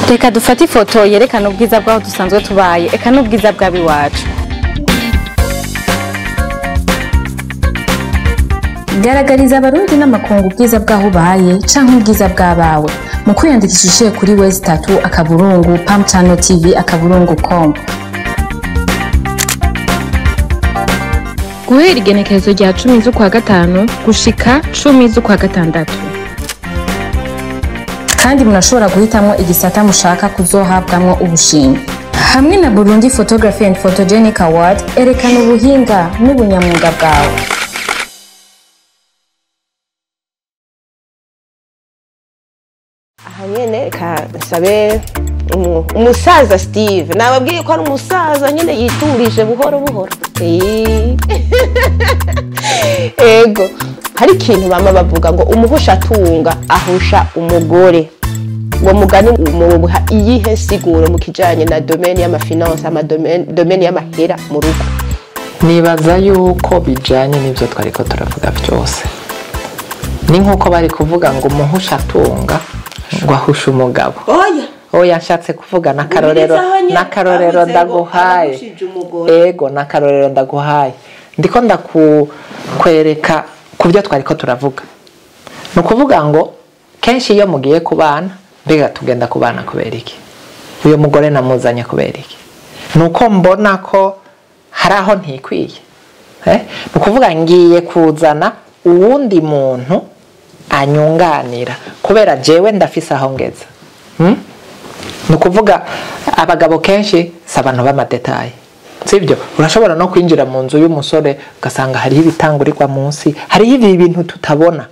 Reka dufate ifoto yerekana ubwiza bw'aho dusanzwe tubaye, eka n'ubwiza bw'abiwacu. Garagariza Abarundi n'amakungu ubwiza bw'aho ubaye canke ubwiza bw'abawe mu kwiyandikisha uciye kuri w3.pamchanneltv.com. Guhera igenekerezo rya 10 z'ukwa gatanu gushika 10 z'ukwa gatandatu. Kandi murashobora guhitamwo igisata mushaka kuzohabwamwo ubushimwe. Hamwe na Burundi Photography and Photogenic Award, erekana ubuhinga n'ubunyamwuga bwawe. Aha nyene reka nsabe umusaza Steve, nababwiye ko ari umusaza nyene yiturije buhoro buhoro. Ego, hari ikintu bama bavuga ngo umuhusha atunga ahusha umugore. Uwo mugani mubuha iyihe siguro mu kijanye na domaine y'amafinance, ama domaine y'amahera mu rugo? Nibaza yuko bijanye n'ivyo twariko turavuga byose. Ni nkuko bari kuvuga ngo umuhusha atunga ngo ahushe umugabo. Oya. Oya, nshatse kuvuga n'akarorero ndaguhaye. Ego, n'akarorero ndaguhaye. Ndiko ndakwereka ku byo twariko turavuga. Ni ukuvuga ngo kenshi iyo mugiye kubana, mbega tugenda kubana kubera iki? Uyo mugore namuzanye kubera iki? Nuko mbona ko hari aho ntikwiye. Ni ukuvuga ngiye kuzana uwundi muntu anyunganira kubera jewe ndafise aho ngeza. Ni ukuvuga abagabo kenshi si abantu b'amadetaye, sibyo? Urashobora no kwinjira mu nzu y'umusore ugasanga hariho ibitangurirwa munsi, hariho ibi bintu tutabona.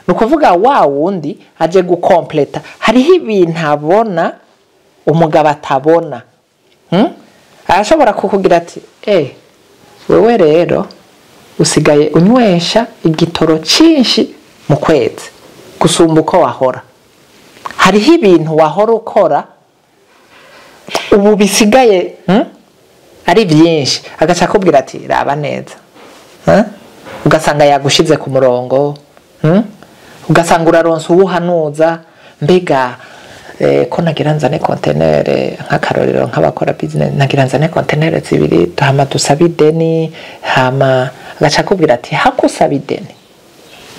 Ni ukuvuga wa wundi aje gukompleta, hariho ibintu abona umugabo atabona. Arashobora kukugira ati wewe rero usigaye unywesha igitoro cinshi mu kwezi gusumba uko wahora. Hariho ibintu wahora ukora ubu bisigaye ari byinshi, agaca akubwira ati raba neza. Ugasanga yagushize ku murongo, ugasanga uraronsa uwuhanuza, mbega ko nagira nzane kontenere nk'akarorero nk'abakora business, nagira nzane kontenere zibiri hama dusabe ideni, hama agaca akubwira ati hakusaba ideni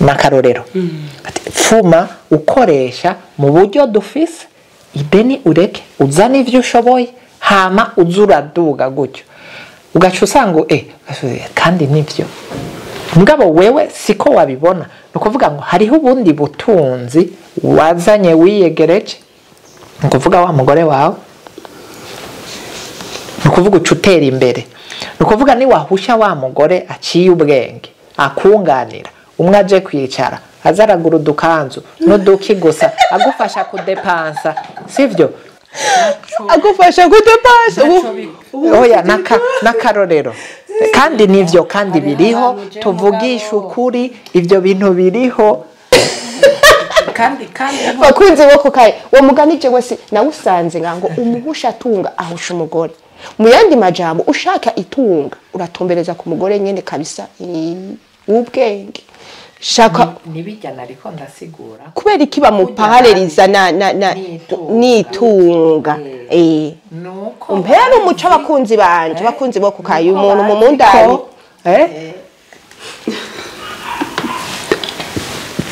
n'akarorero. Ati pfuma ukoresha mu buryo dufise ideni, ureke uzane ivyo ushoboye hama uzuraduga gutyo. Ugaca usanga kandi nivyo. Mugabo wewe siko wabibona. Ni ukuvuga ngo hariho ubundi butunzi wazanye wiyegereje, ni ukuvuga wa mugore wawe, ni ukuvuga uca utera imbere. Ni ukuvuga ni wahusha wa mugore aciye ubwenge akunganira, umwe aje kwicara azaragura udukanzu n'uduki gusa agufasha kudepansa, sivyo? Agufasha kudepansa. Oya, n'akarorero. Kandi nivyo, kandi biriho, tuvugisha ukuri, ivyo bintu biriho. Kandi bakunze bo kukaye uwo mugani jewe si nawusanze ngango umuhusha atunga ahusha umugore. Mu yandi majambo, ushaka itunga uratombereza ku mugore nyene kabisa ubwenge. Shaka nibijya nariko ndasigura kubera iki bamuparereza na nitunga. Nuko umpera umuco abakunzi banje, bakunzi bo kukaye umuntu mu mundani.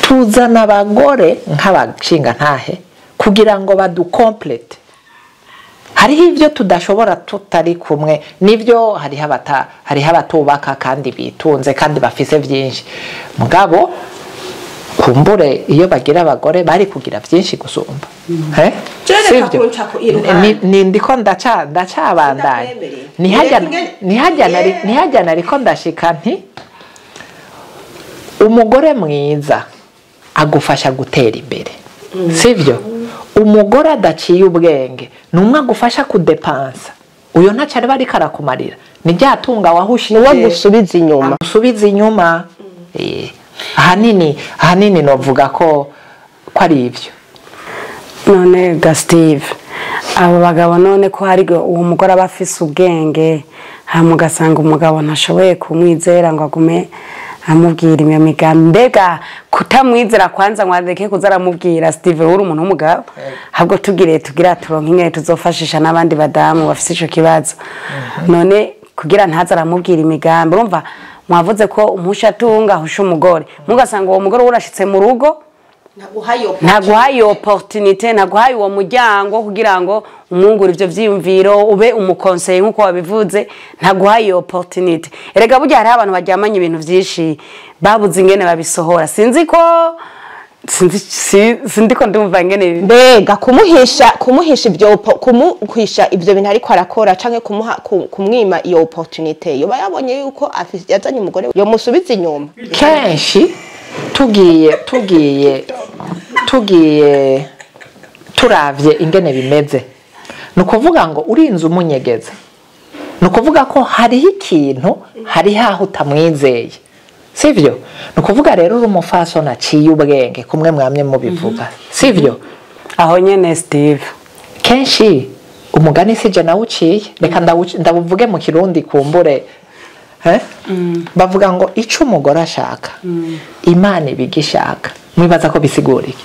Tuzana abagore nk'abashinga ntahe kugira ngo badukomplete. Hariho ivyo tudashobora tutari kumwe, nivyo hariho abatubaka kandi bitunze kandi bafise vyinshi. Mugabo kumbure iyo bagira abagore bari kugira vyinshi gusumba. Sivyo? Ndiko ndacabandanya. Nihajya nariko ndashika nti umugore mwiza agufasha gutera imbere. Sivyo? Umugore adaciye ubwenge numwe agufasha kudepansa. Uyo ntacari bari karakumarira. Ni ryatunga wahushije gusubiza inyuma. Gusubiza inyuma. Ahanini novuga ko ari ivyo. None ga Steve, abo bagabo none ko hari uwo mugore aba afise ubwenge, hama ugasanga umugabo ntashoboye kumwizera ngo agume Amubwira iyo migambi, mbega kutamwizera kwanza ngo areke kuza aramubwira. Steve, uri umuntu w'umugabo, ahubwo tugire tugira turonke ingene tuzofashisha n'abandi badamu bafise ico kibazo. None kugira ntaza aramubwira imigambi, urumva mwavuze ko umuhushatunga ahusha umugore, mugasanga uwo mugore urashitse mu rugo ntaguhaye iyo opportunité, ntaguhaye uwo muryango kugira ngo umwungure ivyo vyiyumviro, ube umu conseiller nk'uko wabivuze, ntaguhaye iyo opportunité. Erega burya hariho abantu baryamanye ibintu vyinshi babuze ingene babisohora. Sinzi ko sinzi sindiko ndumva ingene. Mbega kumuhisha ivyo bintu ariko arakora, canke kumuha kumwima iyo opportunité, yoba yabonye yuko yazanye umugore yomusubiza inyuma. Kenshi tugiye turavye ingene bimeze, ni ukuvuga ngo urinze umunyegeza, ni ukuvuga ko hariho ikintu, hariho aho utamwizeye, sivyo? Ni ukuvuga rero uri umufasoni aciye ubwenge kumwe mwamye mubivuga, sivyo? Aho nyene, Steve. Kenshi umugani sije nawuciye, reka ndawuvuge mu Kirundi kumbure. Bavuga ngo ico umugore ashaka, Imana ibigishaka. Mwibaza ko bisigura iki?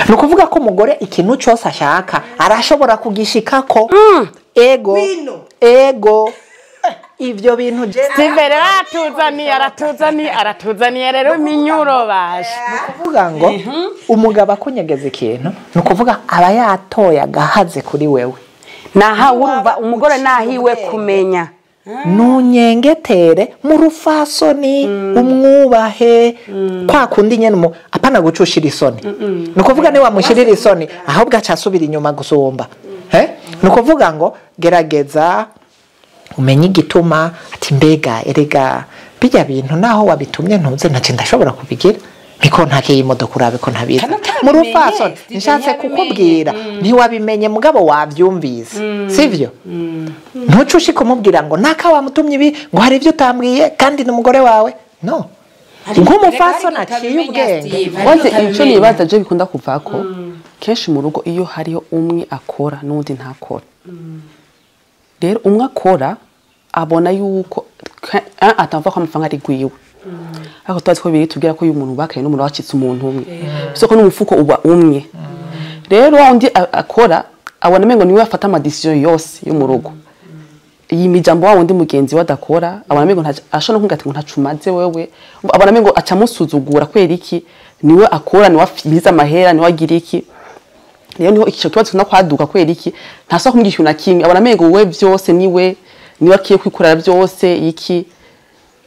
Ni ukuvuga ko umugore ikintu cyose ashaka arashobora kugishikako. Ego, ego, ivyo bintu je Steve rero aratuzaniye rero iminyuro bashe. Kuvuga ngo umugabo akunyegeza ikintu, ni ukuvuga aba yatoye agahaze kuri wewe. Naha urumva umugore nahiwe kumenya. Nunyengetere mu rufasoni, umwubahe kwa kundi nyene apana gucushira isoni. Ni ukuvuga ni wamushirira isoni ahubwo aca asubira inyuma gusumba. Ni ukuvuga ngo gerageza umenye igituma, ati mbega erega bijya bintu naho wabitumye ntuze ntace ndashobora kubigira, niko ntake y'imodoka urabe ko ntabizi. Mu rufasoni nshatse kukubwira ntiwabimenye mugabo wabyumvise, sivyo? Ntuce ushika umubwira ngo naka wamutumye ibi, ngo hari ibyo utambwiye kandi ni umugore wawe. No, nk'umufasoni aciye ubwenge. Waze icyo nibaza je bikunda kuvako kenshi mu rugo, iyo hariho umwe akora n'undi ntakora. Rero umwe akora abona yuko atava ko amafaranga ari gwiwe, ariko tuzi ko biri tubwira ko uyu muntu bakaye n'umuntu wacitse umuntu umwe, soko n'umufuko uba umwe. Rero wa undi akora abona mengo niwe afata ama décision yose yo mu rugo. Iyi mijambo wa wundi mugenzi we adakora abona mengo ashobora no kumubwira ati ngo ntacumaze wewe, abona mengo aca amusuzugura kwera iki, niwe akora, niwe afiza amahera, niwe agira iki. Rero niho ico kibazo no kwaduka kwera iki, ntasaba kumubwira ikintu na kimwe, abona mengo wewe vyose niwe akiye kwikorera byose iki.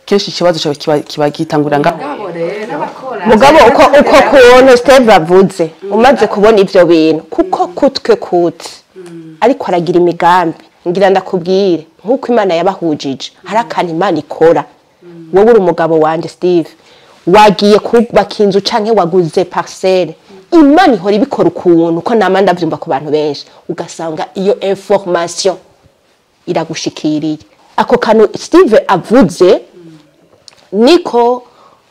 Kenshi ikibazo kiba gitangurira ngaho. Mugabo uko kubona Steve avuze, umaze kubona ivyo bintu kuko kutwe kutse ariko aragira imigambi, ngira ndakubwire nkuko Imana yabahujije, hari akantu Imana ikora. Wowe uri umugabo wanje Steve, wagiye kubaka inzu canke waguze parcelle, Imana ihora ibikora ukuntu ko nama ndavyumva ku bantu benshi, ugasanga iyo information iragushikiriye. Ako kantu Steve avuze niko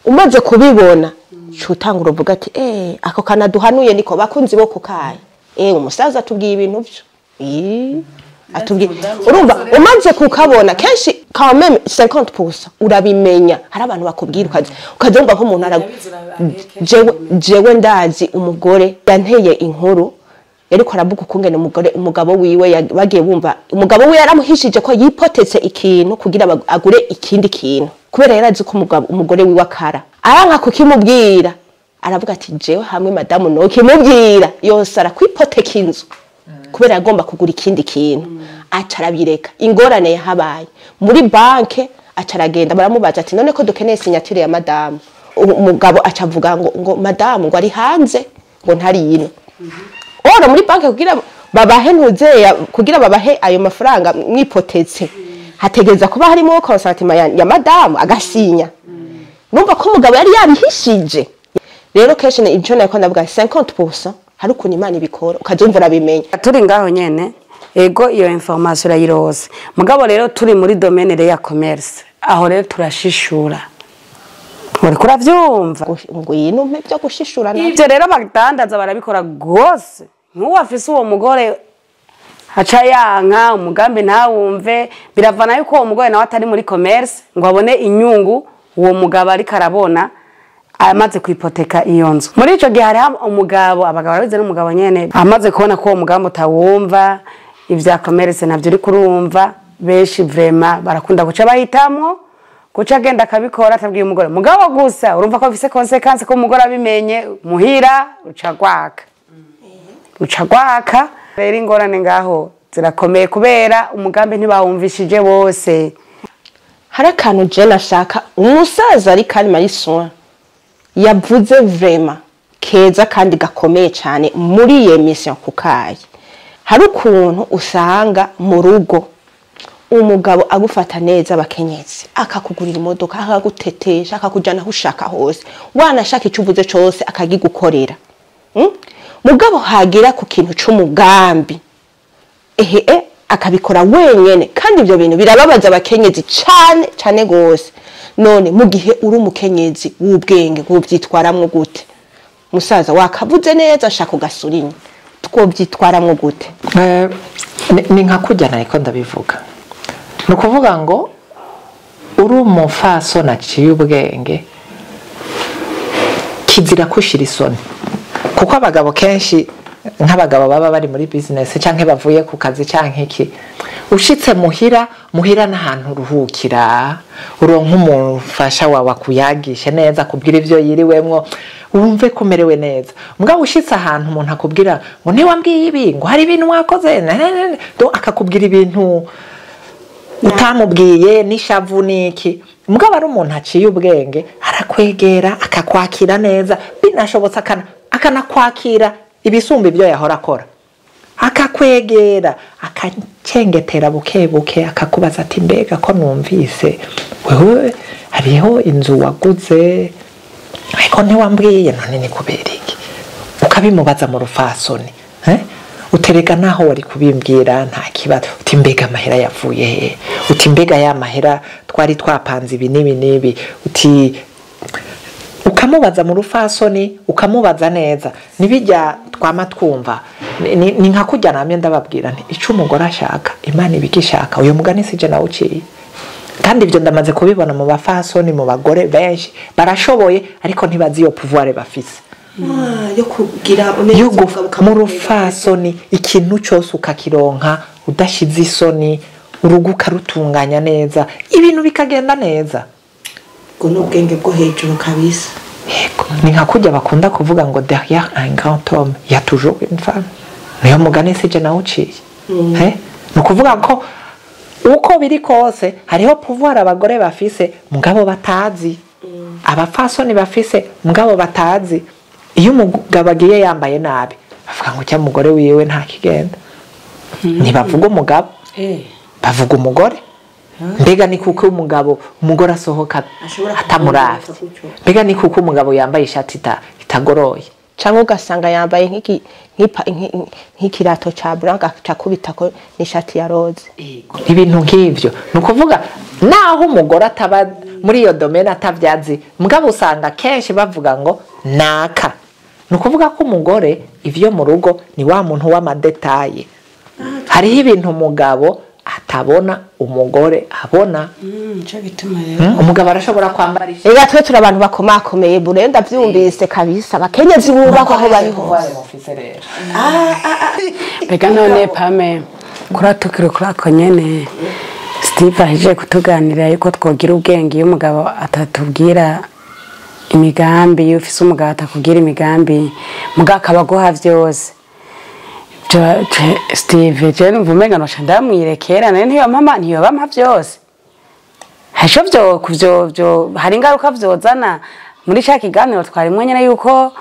umaze kubibona cutangura uvuga ati ako kana duhanuye niko bakunzi bo kukaye, umusaza atubwiye ibintu byo atubwiye. Urumva umaze kukabona kenshi quand même 50% urabimenya. Hari abantu bakubwira ukazumva nk'umuntu jewe ndazi umugore yanteye inkuru, yariko aravuga ukungene umugabo wiwe bagiye bumva umugabo wiwe yaramuhishije ko yipotetse ikintu kugira agure ikindi kintu, kubera yarazi ko umugore wiwe akara, aranka kukimubwira, aravuga ati jewe hamwe madamu no kimubwira yose arakwipoteka inzu, kubera yagomba kugura ikindi kintu, aca arabireka. Ingorane yahabaye muri banke, aca aragenda baramubaza ati none ko dukeneye signature ya madamu, umugabo aca avuga ngo madamu ngo ari hanze ngo ntari ino. Ora muri banke kugira babahe ntuzeya, kugira babahe ayo mafaranga mwipotetse, hategeza kuba harimo consentement ya madamu agasinya. Numva ko umugabo yari yabihishije. Rero kenshi ico nako ndavuga 50% hari ukuntu Imana ibikora ukazumva urabimenya. Turi ngaho nyene, ego iyo information urayirose. Mugabo rero turi muri domaine ya commerce, aho rero turashishura. Uriko uravyumva ngo yinumpe byo gushishura. Ivyo rero badandaza barabikora gose. Nkuwo afise uwo mugore aca yanka umugambi ntawumve, biravana yuko uwo mugore nawe atari muri commerce ngo abone inyungu Uwo mugabo ariko arabona amaze kwipoteka iyo nzu. Muri ico gihe hariho umugabo, abagabo barabizi, n'umugabo nyene amaze kubona ko uwo mugambi utawumva, ivya commerce navyo uri kurumva, benshi vraiment barakunda guca bahitamwo guca agenda akabikora atabwiye umugore. Mugabo gusa urumva ko bifise conséquence, ko umugore abimenye muhira uca gwaka, uca gwaka. Rero ingorane ngaho zirakomeye kubera umugambi ntibawumvishije bose. Hari akantu je nashaka umusaza ari kandi Marison yavuze vraiment keza kandi gakomeye cyane muri iyi émission kukaye. Hari ukuntu usanga mu rugo umugabo agufata neza, abakenyezi, akakugurira imodoka, akagutetesha, akakujyana aho ushaka hose, wanashaka icyo uvuze cyose akagigukorera. Mugabo hagira ku kintu c'umugambi, ehe, akabikora wenyene. Kandi ibyo bintu birababaza abakenyezi cane cane gose. None mu gihe uri umukenyezi w'ubwenge, wovyitwaramwo gute? Musaza wakavuze neza, ashaka ugasurinya, twovyitwaramwo gute? Ni nka kurya nariko ndabivuga. Ni ukuvuga ngo uri umupfasoni aciye ubwenge, kizira kushira isoni, kuko abagabo kenshi, nk'abagabo baba bari muri business canke bavuye ku kazi canke iki, ushitse muhira, muhira n'ahantu uruhukira, uronka umufasha wawe akuyagishe neza, akubwira ivyo yiriwemwo, wumve ko umerewe neza. Mugabo ushitse ahantu umuntu akubwira ngo ntiwambwiye ibi, ngo hari ibintu wakoze na- na- na- na, donc akakubwira ibintu utamubwiye n'ishavu n'iki. Mugabo ari umuntu aciye ubwenge, arakwegera, akakwakira neza, binashobotse akanakwakira ibisumba ibyo yahora akora, akakwegera, akacengetera buke buke, akakubaza ati: "Mbega ko numvise wewe hariho inzu waguze ariko ntiwambwiye, none ni kubera iki?" Ukabimubaza mu rufasoni, eh? Uterega naho wari kubimbwira nta kibazo. Uti: "Mbega amahera yavuye he?" Uti: "Mbega ya mahera twari twapanze ibi n'ibi n'ibi?" Uti, ukamubaza mu rufasoni, ukamubaza neza. Nibijya twama twumva ni nka kurya namye ndababwira nti ico umugore ashaka Imana ibigishaka. Uyu mugani sije nawuciye, kandi ibyo ndamaze kubibona mu bafasoni, mu bagore benshi barashoboye, ariko ntibazi iyo pouvoir bafise yo kugira yo mu rufasoni ikintu cyose ukakironka udashize isoni, urugo ukarutunganya neza, ibintu bikagenda neza. Ubwo ni ubwenge bwo hejuru kabisa. Yego, ni nka kurya bakunda kuvuga ngo derrière un grand homme, il y a toujours une femme. Niyo mugani sije nawuciye. Eh? Ni ukuvuga ko uko biri kose hariho pouvoir abagore bafise mugabo batazi, abapfasoni bafise mugabo batazi. Iyo umugabo agiye yambaye nabi, bavuga ngo cya mugore wiwe nta kigenda. Ntibavuga umugabo, bavuga umugore. Mbega ni kuko umugabo, umugore asohoka Ashobora atamuravye? Gutyo. Mbega ni kuko umugabo yambaye ishati itagoroye? Cyangwa ugasanga yambaye nk'ikirato ca blanc, agaca n'ishati ya rose. Ibintu nk'ivyo. Ni ukuvuga naho umugore ataba muri iyo domaine, atavyazi, mugabo usanga kenshi bavuga ngo naka. Ni ukuvuga ko umugore ivyo mu rugo ni wa muntu w'ama détails. Hariho ibintu umugabo atabona, umugore abona. Nico gituma rero Umugabo arashobora kwambara ishati Rega twe turi abantu bakomakomeye bure, ndavyumvise kabisa. Abakenyezi bubakwa aho bari hose. Mufise rero. Mbega none pame kuri tukiri kuri ako nyene, Steve ahejeje kutuganirira yuko twogira ubwenge iyo umugabo atatubwira imigambi, iyo ufise umugabo atakubwira imigambi mugabo akaba aguha vyose. Steve, je numva umenga noca ndamwirekera. None ntiyompa, ntiyobampa vyose, hasho vyo kuvyo vyo hari ingaruka vyozana muri ca kiganiro twarimwo nyene, yuko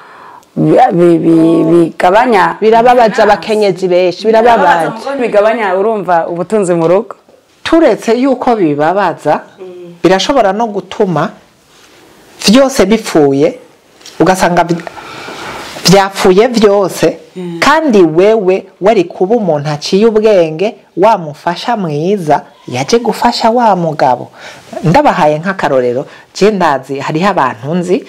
bigabanya Birababaza abakenyezi benshi, birababaza. Bigabanya, urumva, ubutunzi mu rugo. Turetse yuko bibabaza, birashobora no gutuma vyose bipfuye, ugasanga vyapfuye vyose, kandi wewe wari kuba umuntu aciye ubwenge, wamufasha mwiza yaje gufasha wa mugabo. Ndabahaye nk'akarorero, je ndazi hariho abantu nzi,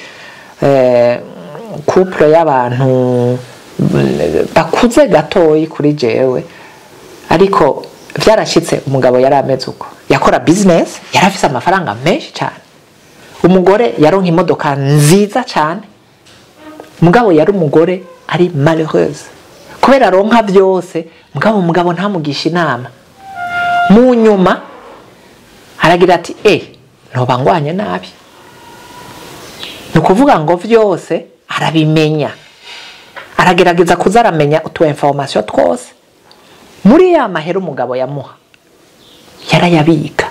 couple y'abantu bakuze gatoyi kuri jewe, ariko vyarashitse umugabo yari ameze uko, yakora business, yari afise amafaranga menshi cyane. Umugore yaronka imodoka nziza cyane, mugabo yari umugore ari malheureuse kubera aronka byose, mugabo umugabo ntamugisha inama. Mu nyuma aragira ati ntoba ngwanye nabi. Ni ukuvuga ngo vyose arabimenya, aragerageza kuza aramenya utu information twose. Muri ya mahera umugabo yamuha yarayabika,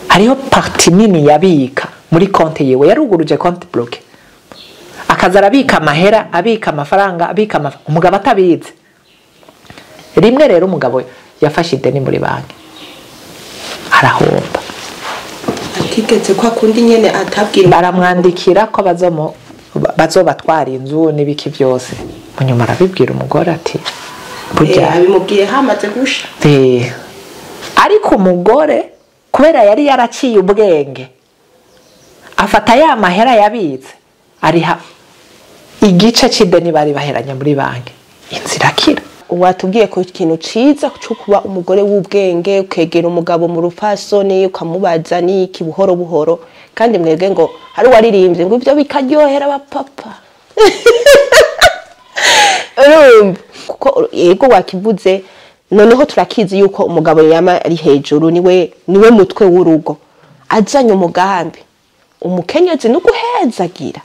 hariho partie nini yabika muri konti yiwe, yaruguruje konti bloquée, akaza arabika amahera, abika amafaranga, abika umugabo atabizi. Rimwe rero umugabo yafashe ideni muri banki arahomba, atigeze kwa kundi nyene atabwira, baramwandikira ko bazobatwara inzu n'ibiki byose. Munyuma arabibwira umugore ati burya abimubwiye hamaze gusha. Ariko umugore kubera yari yaraciye ubwenge, afata ya mahera yabitse ariha igice c'ideni bari baheranye muri banki, inzira akira. Watubwiye ko ikintu ciza cyo kuba umugore w'ubwenge, ukegera umugabo mu rupfasoni ukamubaza niki buhoro buhoro, kandi mwebwe ngo hari waririmbye ngo ivyo bikaryohera abapapa. Kuko yego wakivuze, noneho turakizi yuko umugabo yama ari hejuru, niwe mutwe w'urugo, azanye umugambi umukenyezi no guhezagira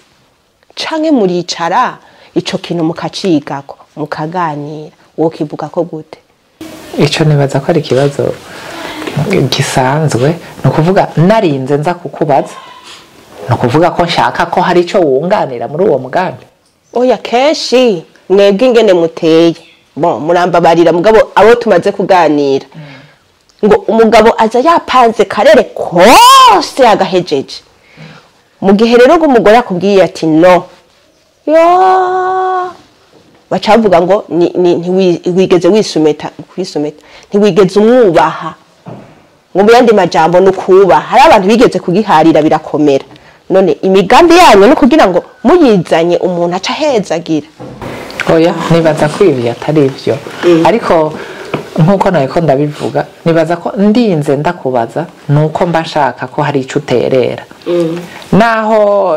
canke muricara ico kintu mukacigako mukaganira, wokivuga ko gute? Ico nibaza ko ari ikibazo gisanzwe. Ni ukuvuga narinze nza kukubaza, ni ukuvuga ko nshaka ko hari ico wunganira muri uwo mugambi. Oya, kenshi mwebwe ingene muteye, bon murambabarira mugabo abo tumaze kuganira ngo umugabo aza yapanze karere kose agahejeje, mu gihe rero ngo umugore akubwiye ati no, yo bacavuga ngo ntiwigeze wisumeta, ntiwigeze umwubaha, ngo mu yandi majambo no kubaha. Hari abantu bigeze kugiharira birakomera. None imigambi yanyu no kugira ngo muyizanye umuntu aca hezagira. Oya, nibaza ko ivyo atari ivyo. Ariko nkuko nariko ndabivuga, nibaza ko ndinze ndakubaza nuko mba nshaka ko hari ico uterera. Naho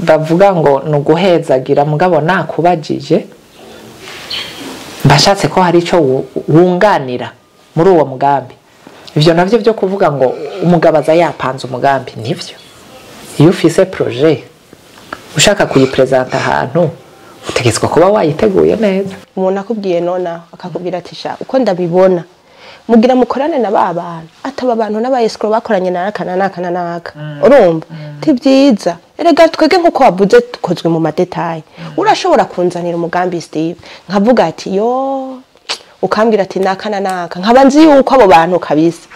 bavuga ngo nuguhezagira, mugabo nakubajije mbashatse ko hari ico wunganira muri uwo mugambi. Ivyo navyo byo kuvuga ngo umugabo aza yapanze umugambi nivyo. Iyo ufise projet ushaka kuyipresenta ahantu, utegetswe kuba wayiteguye neza. Umuntu akubwiye nona akakubwira ati sha uko ndabibona, mugira mukorane na ba bantu, ataba abantu n'aba escrow bakoranye naka na naka na naka, urumva ti byiza. Erega twege nkuko wavuze tukozwe mu madetail, urashobora kunzanira umugambi Steve nkavuga ati yo, ukambwira ati naka na naka, nkaba nzi yuko abo bantu kabisa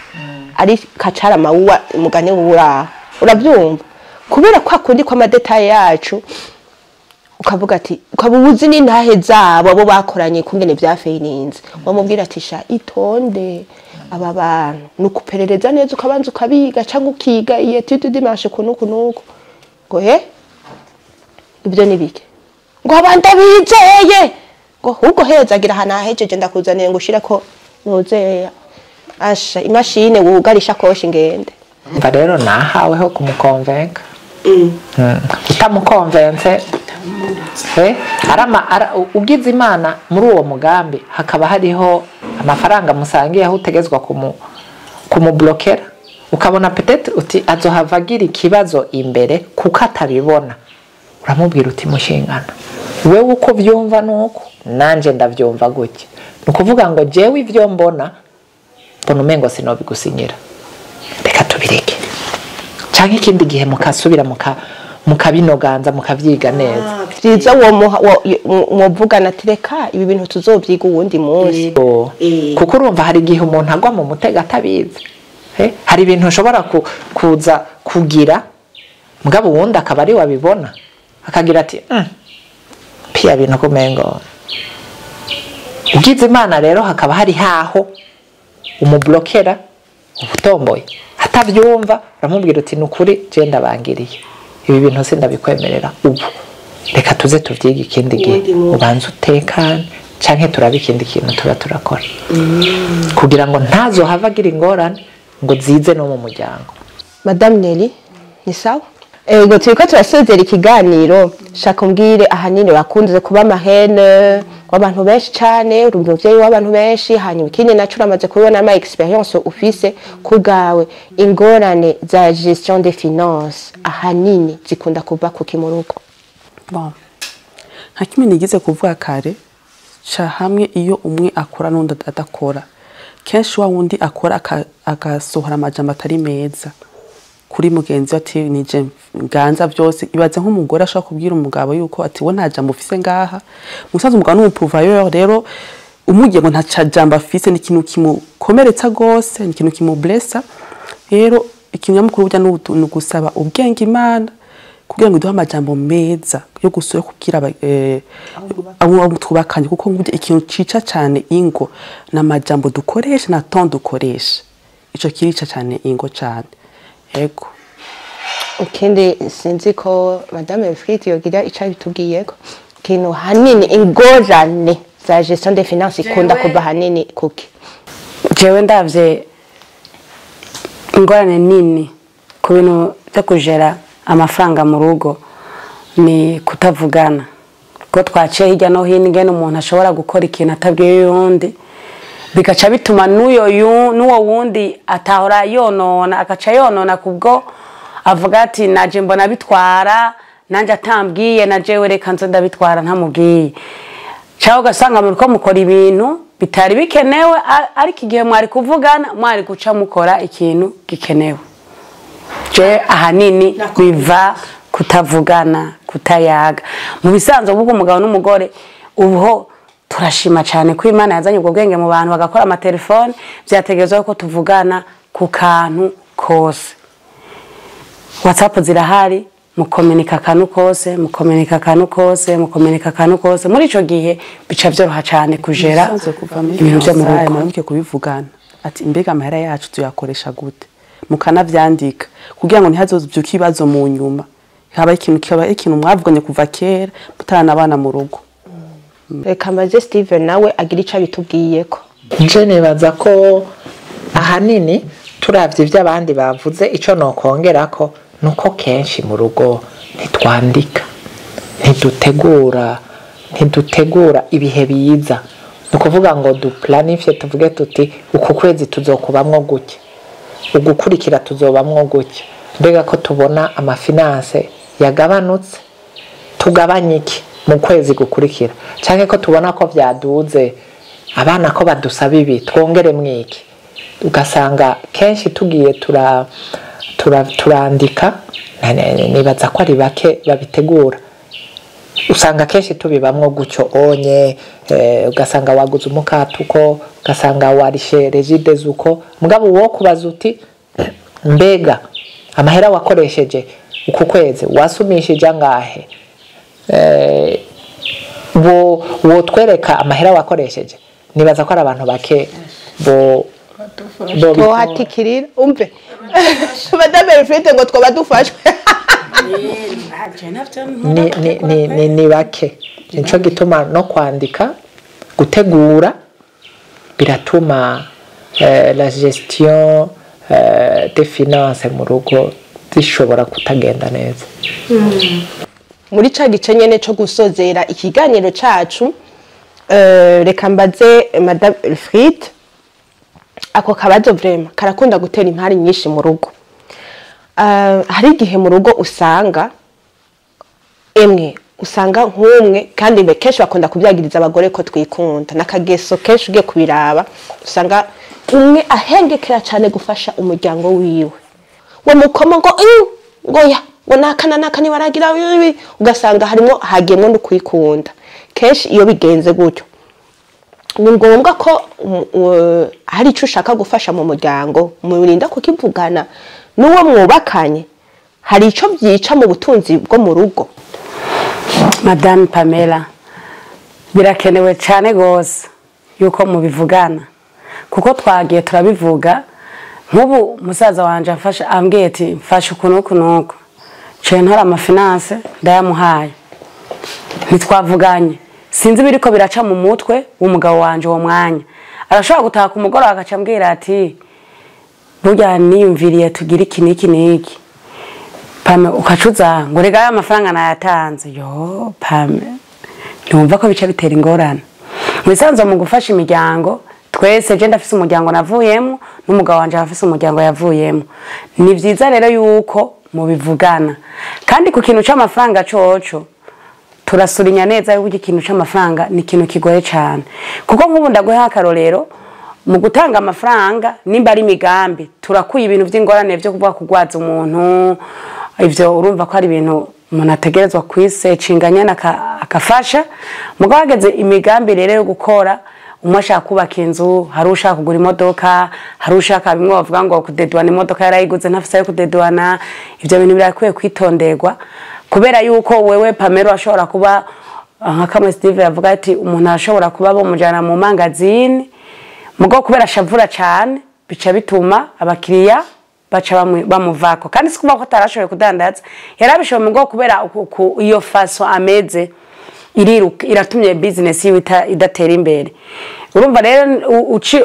ari kacara mawuwa mugane wura, urabyumva kubera kwa kundi kwa madetail yacu, ukavuga ati ukabuzi n'intahe zabo abo bakoranye kungene vyafeininze, wamubwira ati sha itonde aba bantu nukuperereza neza, ukabanza ukabiga cyangwa ukiga iye tutu dimanche kunuku nuku ngo ibyo nibike ngo abandi bizeye ngo ahubwo hezagira hana hejeje ndakuzaniye ngo ushire ko nuzeye asha imashine wugarisha koshi ngende. Mva rero nahaweho kumukonvenka. Utamukonvense ugize Imana muri uwo mugambi hakaba hariho amafaranga musangiye aho utegezwa kumublokera, ukabona peut-être uti azohava agira ikibazo imbere kuko atabibona, uramubwira uti mushingana wewe uko vyumva nuko nanje ndavyumva gutya, nukuvuga ngo jewe ivyo mbona mbona umengo sinobigusinyira, reka tubireke canke ikindi gihe mukasubira mukabinoganza mukavyiga neza. Vyiza wovugana ati reka ibi bintu tuzovyiga uwundi munsi, kuko urumva hari igihe umuntu agwa mu mutego atabizi. Hari ibintu ushobora kuza kugira mugabo uwundi akaba ari wabibona akagira ati piya bintu kumengo. Ugize Imana rero hakaba hari haho umublokera ubutomboye atavyumva, uramubwira uti nukuri je ndabangiriye ibi bintu sindabikwemerera ubu, reka tuze tuvyige ikindi gihe, ubanze utekane canke turabe ikindi kintu tuba turakora, kugira ngo ntazohava agira ingorane ngo zize no mu muryango. Madame Nelly, ni sawa? Ego, turiko turasozera ikiganiro. Shaka umbwire, ahanini bakunze kuba marraine w'abantu benshi cane, uri umuvyeyi w'abantu benshi. Hanyuma ikindi naco, uramaze kubibona ama expérience ufise ku bwawe, ingorane za gestion des finances ahanini zikunda kuva kuki mu rugo? Bon, nka kimwe nigeze kuvuga kare, ca hamwe iyo umwe akora n'undi adakora, kenshi wa wundi akora agasohora amajambo atari meza kuri mugenzi we, ati nije nganza byose. Ibaze nk'umugore ashobora kubwira umugabo yuko ati we nta jambo ufise ngaha. Musaza, umugabo ni umupourvoyeur. Rero umubwiye ngo nta jambo afise, ni ikintu kimukomeretsa gose, ni ikintu kimublessa. Rero ikintu nyamukuru burya ni ugusaba ubwenge Imana kugira ngo iduhe amajambo meza yo gusura kubwira abo twubakanye, kuko burya ikintu cica cane ingo ni amajambo dukoresha na ton dukoresha. Ico kirica cane ingo cane, ego. Ikindi, sinzi ko Madame Elfriede yogira ico abitubwiyeko, ikintu hanini ingorane za gestion des finances ikunda kuva hanini kuki? Jewe ndavye ingorane nini ku bintu byo kujera amafaranga mu rugo ni kutavugana, ko twaciye hirya no hino ingene umuntu ashobora gukora ikintu atabwiye uyundi, bigaca bituma n'uwo wundi atahora yonona agaca yonona, kubwo avuga ati naje mbona bitwara nanjye atambwiye, na jewe reka nze ndabitwara ntamubwiye. Cyangwa ugasanga muriko mukora ibintu bitari bikenewe, ariko igihe mwari kuvugana mwari guca mukora ikintu gikenewe. Je ahanini biva kutavugana, kutayaga. Mu bisanzwe ubwo umugabo n'umugore, ubuho turashima cyane ko Imana yazanye ubwo bwenge mu bantu bagakora amatelefone, byategerezwa ko tuvugana ku kantu kose. WhatsApp zirahari, mukominika akantu kose, mukominika akantu kose, mukominika akantu kose. Muri ico gihe bica vyoroha cane kujera Ibisanzwe kuva muri ibintu vyo mu fiançailles, rugo. Muramuke kubivugana ati mbega amahera yacu tuyakoresha gute, mukanavyandika kugira ngo ntihazovyuke ibibazo mu nyuma. Haba ikintu kikaba ikintu mwavuganye kuva kera mutaranabana mu rugo. Reka maze Steven nawe agira ico abitubwiyeko. Nje nibaza ko ahanini turavye ibyo abandi bavuze, ico nokongerako nuko kenshi mu rugo ntitwandika, ntidutegura ibihe biza. Ni ukuvuga ngo duplanifye, tuvuge tuti uku kwezi tuzokubamwo gutya, ugukurikira tuzobamwo gutya, mbega ko tubona amafinanse yagabanutse, tugabanye iki mu kwezi gukurikira, canke ko tubona ko vyaduze, abana ko badusaba ibi, twongere mwiki. Ugasanga kenshi tugiye turandika, nibaza ko ari bake babitegura. Usanga kenshi tubibamwo gutyo onye, ugasanga waguze umukate uko, ugasanga warishe Regideso uko. Mugabo wo kubaza uti mbega amahera wakoresheje uku kwezi wasumishije angahe, bo wotwereka amahera wakoresheje, nibaza ko ari abantu bake bo Twohatikirira umve, Madame Elfriede, ngo twoba dufashwe. Ni bake. Nico gituma no kwandika, gutegura biratuma la gestion des finances mu rugo zishobora kutagenda neza. Muri ca gice nyene co gusozera ikiganiro cacu, reka mbaze Madame Elfriede ako kabazo. Vraiment karakunda gutera impari nyinshi mu rugo. Hari igihe mu rugo usanga emwe usanga nk'umwe, kandi kenshi bakunda kubyagiriza abagore ko twikunda n'akageso. Kenshi ugiye kubiraba usanga umwe ahengekera cyane gufasha umuryango wiwe, we mukoma ngo ngo ya ngo naka na naka ntibaragira ibi." Ugasanga harimo hagiyemwo no kwikunda. Kenshi iyo bigenze gutyo, ni ngombwa ko hari icyo ushaka gufasha mu muryango murinda kukivugana n'uwo mwubakanye. Hari icyo byica mu butunzi bwo mu rugo? Madame Pamela, birakenewe cyane rwose yuko mubivugana, kuko twagiye turabivuga. Nk'ubu musaza wanje afashe ambwiye ati mfashe uku n'uku n'uku, nciye ntora amafinanse ndayamuhaye, ntitwavuganye. Sinzi ibiriko biraca mu mutwe w'umugabo wanje uwo mwanya. Arashobora gutaha ku mugoroba agaca ambwira ati burya niyumviriye tugire iki n'iki n'iki. Pame ukacuza ngo rega aya mafaranga nayatanze, yo Pame ntiwumva ko bica bitera ingorane. Mu bisanzwe mu gufasha imiryango twese, je ndafise umuryango navuyemo n'umugabo wanje afise umuryango yavuyemo, ni vyiza rero yuko mubivugana. Kandi ku kintu c'amafaranga coco turasurinya neza yuko ikintu c'amafaranga ni ikintu kigoye cane, kuko nk'ubu ndaguha akarorero mu gutanga amafaranga, nimba ari imigambi turakuye ibintu vy'ingorane vyo kuvuga kugwaza umuntu, ivyo urumva ko ari ibintu umuntu ategerezwa kwisecinga nyene akafasha. Mugabo hageze imigambi rero yo gukora, umwe ashaka kubaka inzu, hari ushaka kugura imodoka, hari ushaka bimwe bavuga ngo kudedwana imodoka yarayiguze ntafise ayo kudedwana, ivyo bintu birakwiye kwitonderwa, kubera yuko wewe Pamela ashobora kuba nka kamwe Steve yavuga ati umuntu ashobora kuba bomujana mu mangazini, mugabo kubera ashavura cane bica bituma abakiriya baca bamuvako. Kandi si kuvuga ko atarashoboye kudandaza, yarabishoboye, mugabo kubera iyo façon ameze iriruka iratumye business yiwe idatera imbere. Urumva rero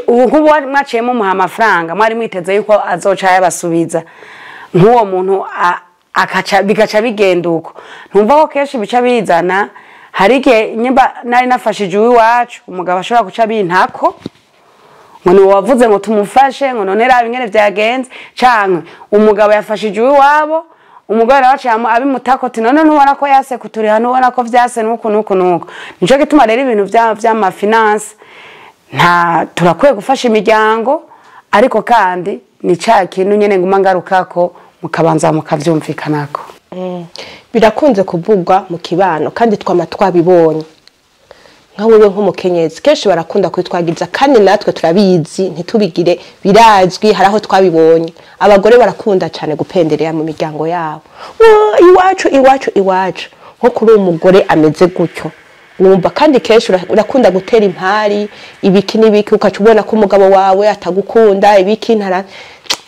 nk'ubu mwaciyemo muha amafaranga mwari mwiteze yuko azoca yabasubiza, nk'uwo muntu akaca bigaca bigenda uko, ntumva ko kenshi bica bizana. Hari igihe nyimba nari nafashije uwiwacu, umugabo ashobora guca bintako ngo ni wavuze ngo tumufashe, ngo none raba ingene vyagenze, canke umugabo yafashije uwiwabo, umugore nawe aciye abimutako ati none ntubona ko yase kuturiha, ntubona ko vyase nuku nuku nuku. Nico gituma rero ibintu vy'amafinance nta turakwiye gufasha imiryango, ariko kandi ni ca kintu nyene nguma ngarukako, mukabanza mukavyumvikanako. Birakunze kuvugwa mu kibano kandi twama twabibonye, nka wewe nk'umukenyezi kenshi barakunda kwitwagiza, kandi natwe turabizi ntitubigire, birazwi, hari aho twabibonye. Abagore barakunda cyane gupenderera mu miryango yabo, iwacu iwacu iwacu. Nko kuri uwo mugore ameze gutyo wumva, kandi kenshi urakunda gutera impari ibiki n'ibiki, ukaca ubona ko umugabo wawe atagukunda ibiki ntara.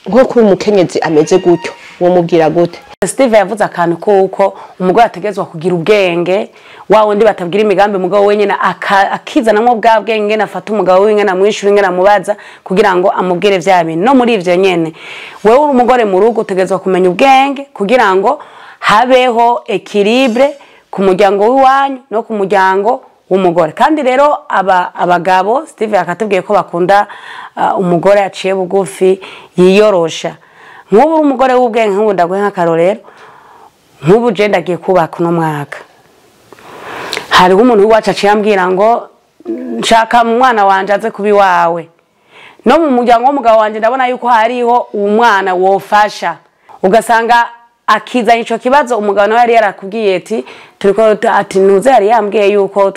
Nko kuri umukenyezi ameze gutyo womubwira gute? Steve yavuze akantu kuko umugore ategerezwa kugira ubwenge, wa wundi batabwira imigambi umugabo wenyine akizanamwo bwa bwenge, nafata umugabo wenyine amwishura ingene amubaza kugira ngo amubwire vya bintu. No muri ivyo nyene wewe uri umugore mu rugo utegerezwa kumenya ubwenge kugira ngo habeho équilibre ku muryango w'iwanyu no ku muryango w'umugore. Kandi rero abagabo Steve akatubwiye ko bakunda umugore aciye bugufi yiyorosha. Nk'ubu uri umugore w'ubwenge, nk'ubu ndaguhe nk'akarorero, nk'ubu je ndagiye kubaka uno mwaka, hariho umuntu w'iwacu aciye ambwira ngo nshaka umwana wanje aze kuba iwawe, no mu muryango w'umugabo wanje ndabona yuko hariho umwana wofasha, ugasanga akizanye ico kibazo. Umugabo nawe yari yarakubwiye ati turiko ati ntuze, yari yambwiye yuko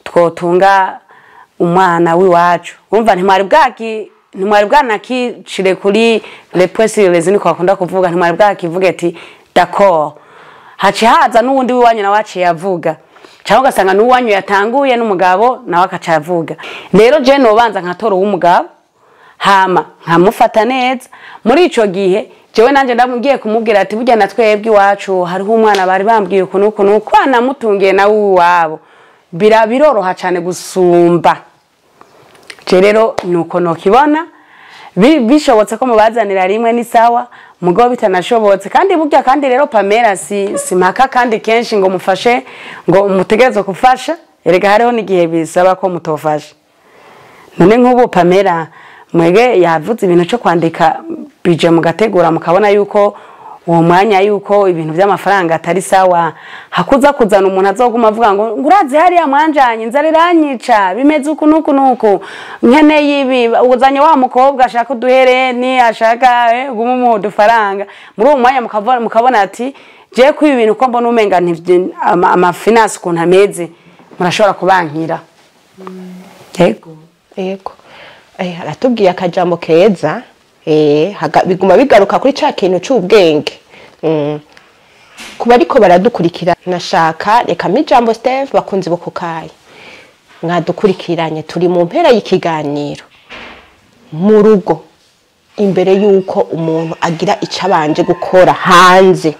twotunga umwana w'iwacu. Urumva ntimwari bwanakicire kuri le point sur les i, niko bakunda kuvuga, ntimwari bwakivuge ati d'accord, haci haza n'uwundi w'iwanyu nawe aciye avuga, cyangwa ugasanga n'uwanyu yatanguye n'umugabo nawe akaca avuga. Rero je nobanza nkatora uw'umugabo, hama nkamufata neza. Muri ico gihe jewe nanje ndamubwiye kumubwira ati burya na twebwe iwacu hariho umwana bari bambwiye uku n'uku n'uku, banamutungiye nawe uwabo, biroroha cane gusumba. Je rero nuko nokibona, bishobotse ko mubazanira rimwe ni sawa, mugabo bitanashobotse kandi burya kandi rero Pamela si mpaka kandi kenshi ngo mufashe ngo mutegerezwe gufasha, erega hariho n'igihe bisaba ko mutofasha. None nk'ubu Pamela mwege yavuze ibintu cyo kwandika bije mugategura, mukabona yuko uwo mwanya yuko ibintu by'amafaranga atari sawa, hakuza kuzana umuntu azoguma avuga ngo ngurazi hariya mwanjanye inzara iranyica bimeze uku nuku nuku, nkeneye ibi, uzanye wa mukobwa ashaka uduhereni ashaka guma umuha udufaranga. Muri uwo mwanya mukabona ati je ko ibi bintu ko mbona umenga amafinance ukuntu ameze, murashobora kubankira. Yego. Yego. Aratubwiye akajambo keza, biguma bigaruka kuri ca kintu c'ubwenge. Kuba ariko baradukurikira nashaka reka ijambo Steve, bakunzi bo kukayi mwadukurikiranye, turi mu mpera y'ikiganiro. Mu rugo imbere yuko umuntu agira ico abanje gukora hanze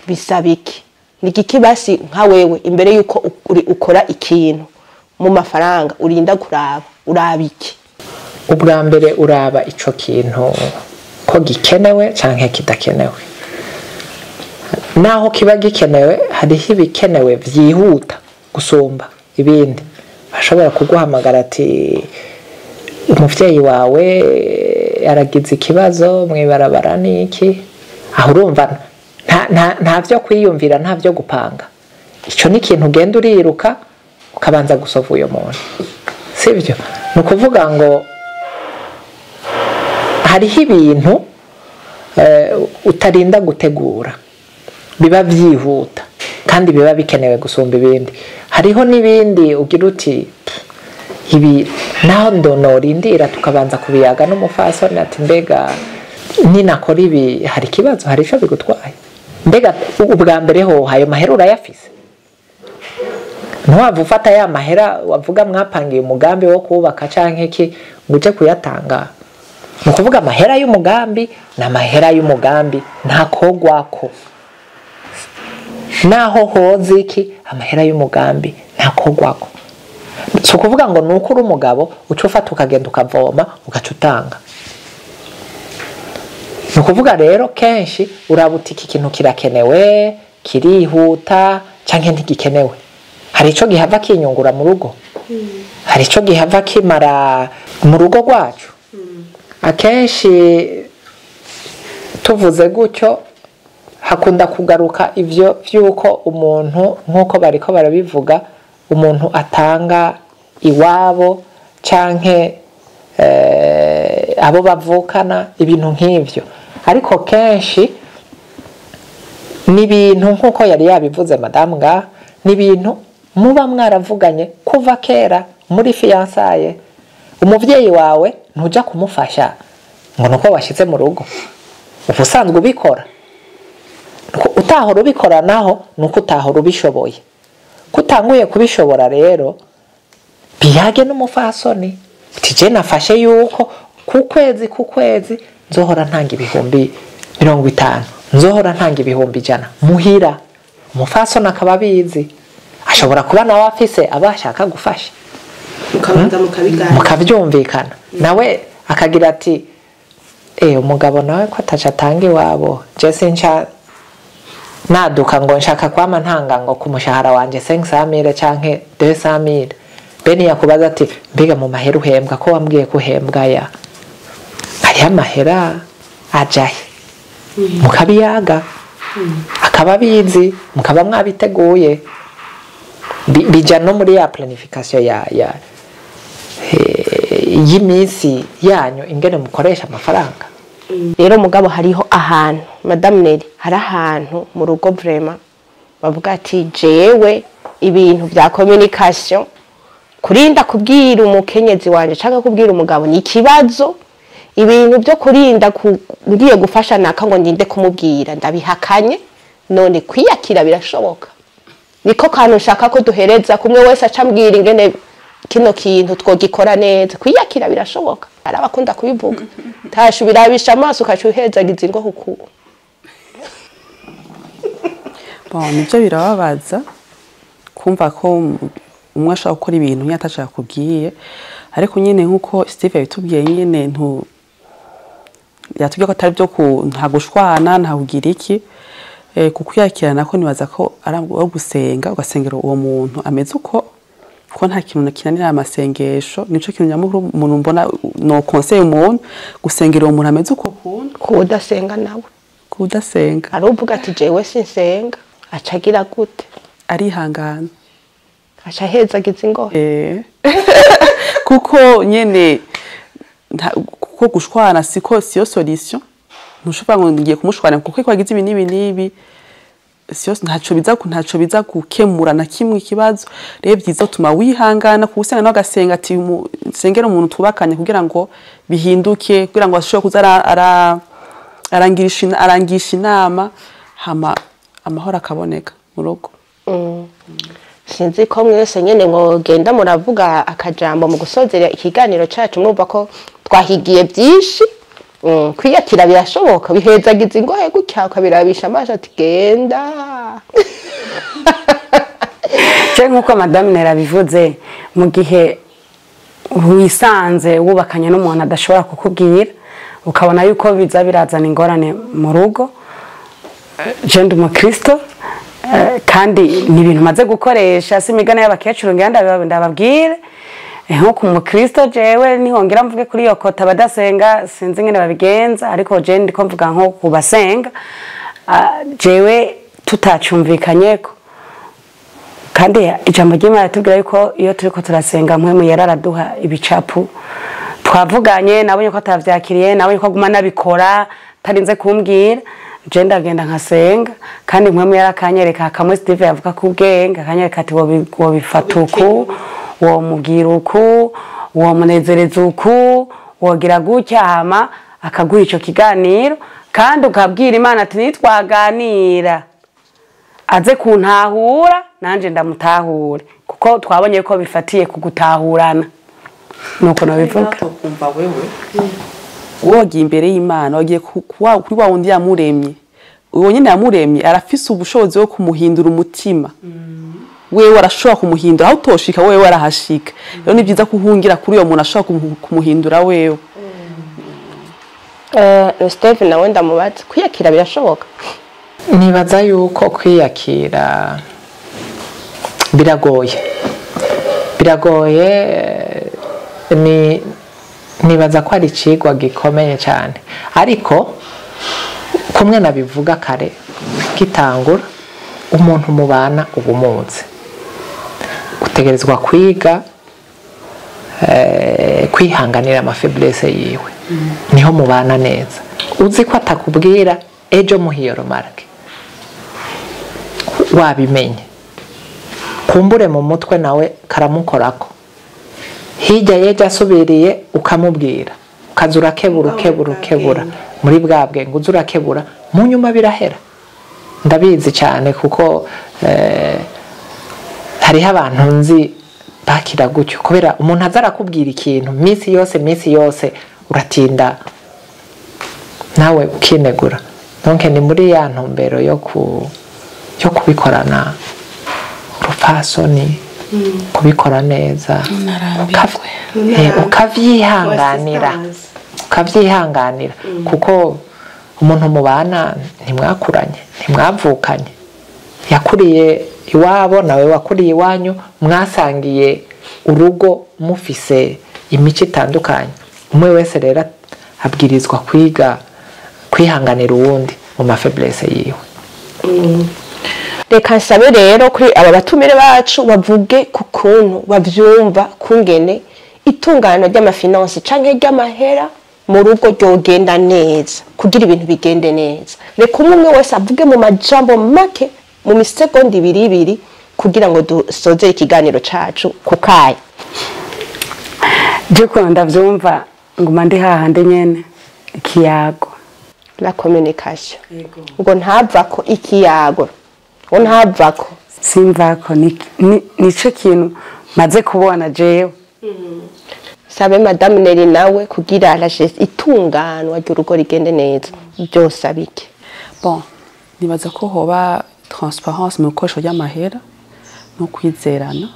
bisaba iki? Ni igiki basi nka wewe imbere yuko ukora ikintu mu mafaranga urinda kuraba, uraba iki? Ubwa mbere uraba ico kintu ko gikenewe canke kidakenewe. Naho kiba gikenewe, hariho ibikenewe vyihuta gusumba ibindi. Ashobora kuguhamagara ati umuvyeyi wawe aragize ikibazo mwibarabara niki, aho urumva nta vyo kwiyumvira, nta vyo gupanga. Ico ni ikintu ugenda uriruka ukabanza gusova uyo muntu, sivyo? Ni ukuvuga ngo hariho ibintu utarinda gutegura, biba vyihuta kandi biba bikenewe gusumba ibindi. Hariho n'ibindi ugira uti ibi naho ndonorindira tukabanza kubiyaga n'umufasoni ati mbega ninakora ibi hari ikibazo, hari ico bigutwaye, mbega ubwa mbere ho ayo mahera urayafise? Ntiwava ufata ya mahera wavuga mwapangiye umugambi wo kubaka canke iki ngo uje kuyatanga. Ni ukuvuga amahera y'umugambi ni amahera y'umugambi, ntakogwako. Naho hoza iki, amahera y'umugambi ntakogwako. Si ukuvuga ngo nuko uri umugabo uca ufata ukagenda ukavoma ugaca utanga. Ni ukuvuga rero kenshi uraba uti iki kintu kirakenewe, kirihuta canke ntigikenewe. Hari ico gihava kinyungura mu rugo, hari ico gihava kimara mu rugo rwacu. Akenshi tuvuze gutyo hakunda kugaruka ivyo vy'uko umuntu, nk'uko bariko barabivuga, umuntu atanga iwabo canke abo bavukana, ibintu nk'ivyo. Ariko kenshi ni ibintu nk'uko yari yabivuze madamu nga, ni ibintu muba mwaravuganye kuva kera muri fiançailles. Umuvyeyi wawe ntuja kumufasha ngo nuko washitse mu rugo, uba usanzwe ubikora. Utahora ubikora naho nuko utahora ubishoboye. Kutanguye kubishobora rero, biyage n'umufasoni uti je nafashe yuko ku kwezi nzohora ntanga 50,000, nzohora ntanga 100,000 muhira. Umufasoni akaba abizi, ashobora kuba nawe afise abashaka gufasha, mukabanza mukabiganira, mukavyumvikana, nawe akagira ati umugabo nawe ko ataca atanga iwabo, je sinca naduka ngo nshaka kwama ntanga ngo ku mushahara wanje 500,000 canke 200,000. Beni yakubaza ati mbega mu mahera uhembwa ko wambwiye ko uhembwa ya, hariho amahera ajahe? Mukabiyaga, akaba abizi, mukaba mwabiteguye. Bija no muri ya planification ya y'iminsi yanyu ingene mukoresha amafaranga. Rero mugabo hariho ahantu Madame Nelly, hari ahantu mu rugo vraiment bavuga ati jewe ibintu vya communication, kurinda kubwira umukenyezi wanje canke kubwira umugabo ni ikibazo, ibintu byo kurinda ngiye gufasha naka ngo ndinde kumubwira ndabihakanye. None kwiyakira birashoboka? Niko kantu nshaka ko duhereza kumwe wese acambwira ingene kino kintu twogikora neza. Kwiyakira birashoboka, hari abakunda kubivuga, tashu birabisha amaso ukaca uhezagiza ingo huku. Bon, nivyo birababaza kumva ko umwe ashaka gukora ibintu nyine atashaka kubwiye, ariko nyine nkuko Steve yabitubwiye nyine yatubwiye ko atari byo nta gushwana, nta kugira iki, kukwiyakira nako nibaza ko ari gusenga, ugasengera uwo muntu ameze uko, ko nta kintu kinanira amasengesho. Nico kintu nyamukuru umuntu mbona no conseil umuntu gusengera uwo muntu ameze uko kuntu. Kudasenga nawe, kudasenga aruvuga ati jewe sinsenga, acagira gute? Arihangana, aca ahezagiza ingohe. Kuko nyene kuko gushwana siko siyo solution. Ntushobora ngo ngiye kumushwana kuko kwagize ibi n'ibi n'ibi, siyo ntaco biza gukemura na kimwe ikibazo. Rero byiza tuma wihangana kusenga no agasenga ati sengera umuntu tubakanye kugira ngo bihinduke, kugira ngo ashobore kuza arangisha inama, hama amahoro akaboneka mu rugo. Sinzi ko mwese nyene mwogenda muravuga akajambo mu gusozera ikiganiro cacu, mwumva ko twahigiye byinshi. Kwiyakira birashoboka, bihezagiza ingohe gutya ukabirabisha amaso ati genda. Je nkuko Madame Nera bivuze, mu gihe wisanze wubakanye n'umuntu adashobora kukubwira, ukabona yuko biza birazana ingorane mu rugo, Je ndi umukristo, kandi ni ibintu maze gukoresha, si imigani y'abakecuru ngira ndababwire. Nko ku mukristo jewe nihongera mvuge kuri iyo kota, abadasenga sinzi ingene babigenza, ariko je ndiko mvuga nko ku basenga. Jewe tutacumvikanyeko, kandi ijambo ry'Imana ritubwira yuko iyo turiko turasenga Mpwemu Yera araduha ibicapu. Twavuganye, nabonye ko atavyakiriye, nabonye ko aguma nabikora tarinze kumbwira, je ndagenda nkasenga, kandi Mpwemu Yera akanyereka kamwe Steve yavuga ku bwenge, akanyereka ati wobifata uku, womubwira uku, womunezereza uku, wogira gutya, hama akaguha ico kiganiro, kandi ukabwira Imana ati nitwaganira aze kuntahura nanje ndamutahure, kuko twabonye ko bifatiye ku gutahurana. Nuko nabivuga. Kumva wewe wogiye imbere y'Imana, wagiye kuri wa wundi yamuremye, uwo nyene yamuremye arafise ubushobozi bwo kumuhindura umutima. Wewe arashobora kumuhindura, aho utoshika wewe arahashika. Rero ni byiza kuhungira kuri uyo muntu ashobora kumuhindura wewe. Steve nawe ndamubaza, kwiyakira birashoboka? Nibaza yuko kwiyakira biragoye, biragoye. Ni nibaza ko ari icigwa gikomeye cyane, ariko kumwe nabivuga kare gitangura, umuntu mubana uba umuzi, utegerezwa kwiga kwihanganira amafaiblesse yiwe, niho mubana neza. Uzi ko atakubwira ejo muhiyo remarque, wabimenye, kumbure mu mutwe nawe karamukorako, hirya yejo asubiriye ukamubwira, ukaza urakebura ukebura ukebura muri bwa bwenge, uza urakebura, mu nyuma birahera. Ndabizi cyane kuko hariho abantu nzi bakira gutyo, kubera umuntu aza arakubwira ikintu minsi yose minsi yose, uratinda nawe ukinegura. Donc ni muri ya ntumbero yo kubikorana urupfasoni, kubikora neza, ukavyihanganira, ukavyihanganira, kuko umuntu mubana ntimwakuranye, ntimwavukanye, yakuriye iwabo nawe wakuriye iwanyu, mwasangiye urugo mufise imico itandukanye. Umwe wese rero abwirizwa kwiga kwihanganira uwundi mu mafaiblesse yiwe. Reka nsabe rero kuri aba batumire bacu bavuge ku kuntu bavyumva kungene itungano ry'amafinance canke ry'amahera mu rugo ryogenda neza, kugira ibintu bigende neza. Reka umwe wese avuge mu majambo make, mu misegonda ibiri ibiri, kugira ngo dusoze ikiganiro cacu ku kayi. Je ukuntu ndavyumva, nguma ndi hahandi nyene, ikiyago, la communication, ngo ntavako ikiyago, ngo ntavako. Simvako, nico kintu maze kubona jewe. Sabe Madame Nelly nawe, kugira la itunganwa ry'urugo rigende neza byose abike. Bon, nibaza ko hoba transparence mu bikoresho ry'amahera no kwizerana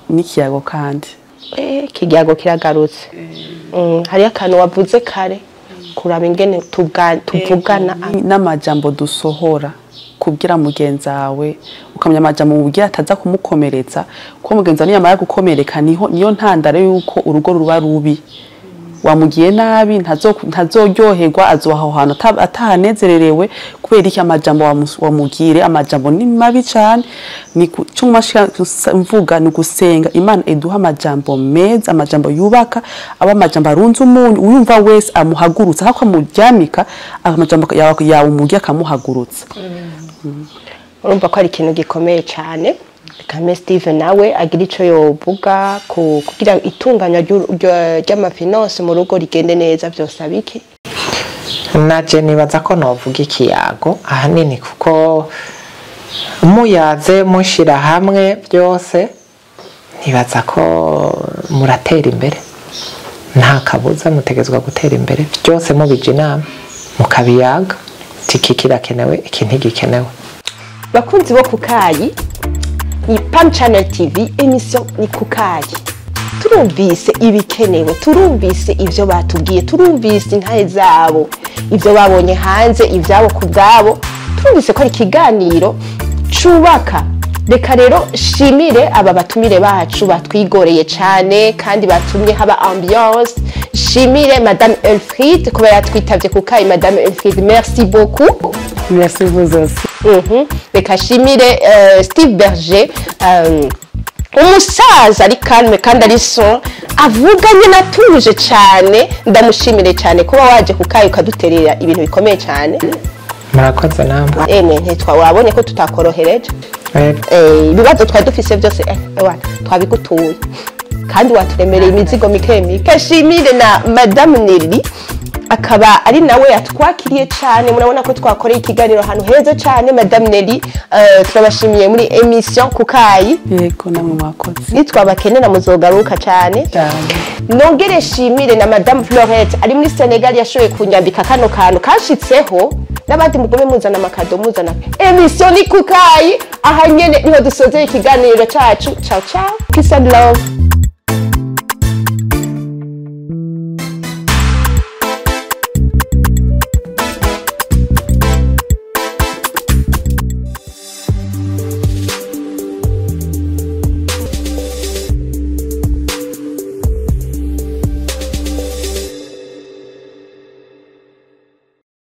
n'ikiyago kandi. Ikiyago kiragarutse. Hariyo akantu wavuze kare, kuraba ingene tuvugana n'amajambo dusohora, kubwira mugenzi wawe ukamenya amajambo mubwira ataza kumukomeretsa, kuko mugenzi wawe niyamara gukomereka niho niyo ntandaro yuko urugo ruba rubi. Wamugiye nabi ntazoryoherwa, azoba aho hantu atahanezererewe kubera iki amajambo wamugire, amajambo ni mabi cyane. Ni cyo mvuga ni gusenga Imana iduha amajambo meza, amajambo yubaka, aba amajambo arunze umuntu uyumva wese amuhagurutsa, hako amuryamika amajambo yawe umugiye akamuhagurutsa. Urumva ko ari ikintu gikomeye cyane. Kame Steve nawe agira ico yovuga kugira itunganywa ry'amafinance mu rugo rigende neza byose abike. Naje nibaza ko novuga ikiyago ahanini, kuko muyaze mushira hamwe byose, nibaza ko muratera imbere, nta kabuza mutegezwa gutera imbere byose mubije inama mukabiyaga, iki kirakenewe iki ntigikenewe. Bakunzi bo kukayi, ni Pam Channel TV, émission ni Kukayi. Turumvise ibikenewe, turumvise ibyo batubwiye, turumvise intahe zabo, ibyo babonye hanze, ibyabo ku bwabo. Turumvise ko ari ikiganiro cubaka. Reka rero shimire aba batumire bacu batwigoreye cyane kandi batumye haba ambiance. Shimire Madame Elfried kuba yatwitabye ku kayi. Madame Elfried, merci beaucoup. Merci vous aussi. Reka shimire Steve Berger, umusaza ari calme kandi ari son, avuga nyine atuje cyane. Ndamushimire cyane kuba waje ku kayi ukaduterera ibintu bikomeye cyane. Murakoze namwe. Emwe, ntitwa wabonye ko tutakorohereje? Yego. Ibibazo twari dufise byose, ewana, twabigutuye kandi waturemereye imizigo mike mike. Shimire na Madame Nelly, akaba ari nawe yatwakiriye cyane. Murabona ko twakoreye ikiganiro ahantu heza cyane. Madame Nelly, turabashimiye muri émission Kukayi. Yego, namwe mwakoze. Nitwabakenera muzogaruka cyane. Cyane. Nongere shimire na Madame Florette ari muri Senegal, yashoboye kunyambika kano kantu kashitseho. N'abandi mugume muzana amakado, muzana. Émission ni Kukayi. Aha nyene niho dusozeye ikiganiro cacu. Ciao ciao, peace and love.